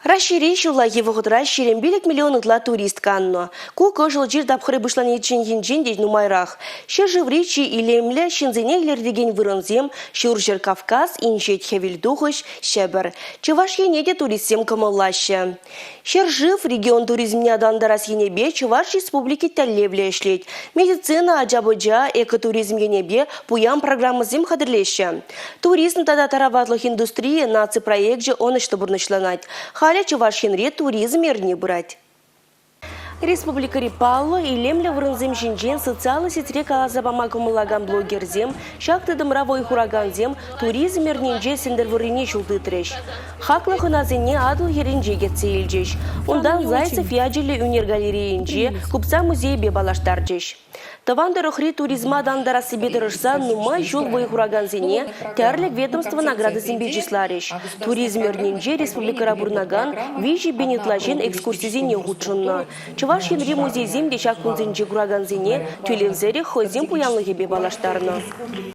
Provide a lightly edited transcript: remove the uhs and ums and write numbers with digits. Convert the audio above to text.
Раҫҫейре ҫуллахи вӑхӑтра 25 миллион ытла турист каннӑ. Ку кӑшӑл чир тапхӑрӗ пуҫланичченхинчен те нумайрах. Ҫӗршыври чи илемлӗ, ҫынсене илӗртекен вырӑнсем Ҫурҫӗр Кавказ, Инҫет Хӗвелтухӑҫ, Ҫӗпӗр. Чӑваш Ене те туристсем кӑмӑллаҫҫӗ. Ҫӗршыв регион туризмне аталантарас енӗпе Чӑваш Республики тӗллевлӗ ӗҫлет. Медицина, ача-пӑча, экотуризм енӗпе пуян программӑсем хатӗрлеҫҫӗ. Туризм тата тараватлӑх индустрийӗ наци проекчӗ ӑнӑҫлӑ пурнӑҫланать. Халӗ Чӑваш Енре туризм эрни пырать. Республикӑри паллӑ, илемлӗ вырӑнсем ҫинчен социаллӑ сетьре каласа пама кӑмӑллакан блогерсем, ҫак тытӑмра вӑй хуракансем туризм эрнинче Сӗнтӗрвӑррине ҫул тытрӗҫ. Хаклӑ хӑнасене Атӑл хӗрринче кӗтсе илчӗҫ. Унтан Зайцев ячӗллӗ ӳнер галерейинче купца музейӗпе паллаштарчӗҫ. Тӑван тӑрӑхри туризма аталантарассипе тӑрӑшса нумай ҫул вӑй хуракансене тӗрлӗ ведомство наградисемпе чысларӗҫ. Туризм эрнинче республикӑра пурӑнакан 3000 ытла ҫын экскурсисене хутшӑннӑ. Чӑваш Енри музейсем те ҫак кунсенче куракансене тӳлевсӗрех хӑйсен пуянлӑхӗпе паллаштарнӑ.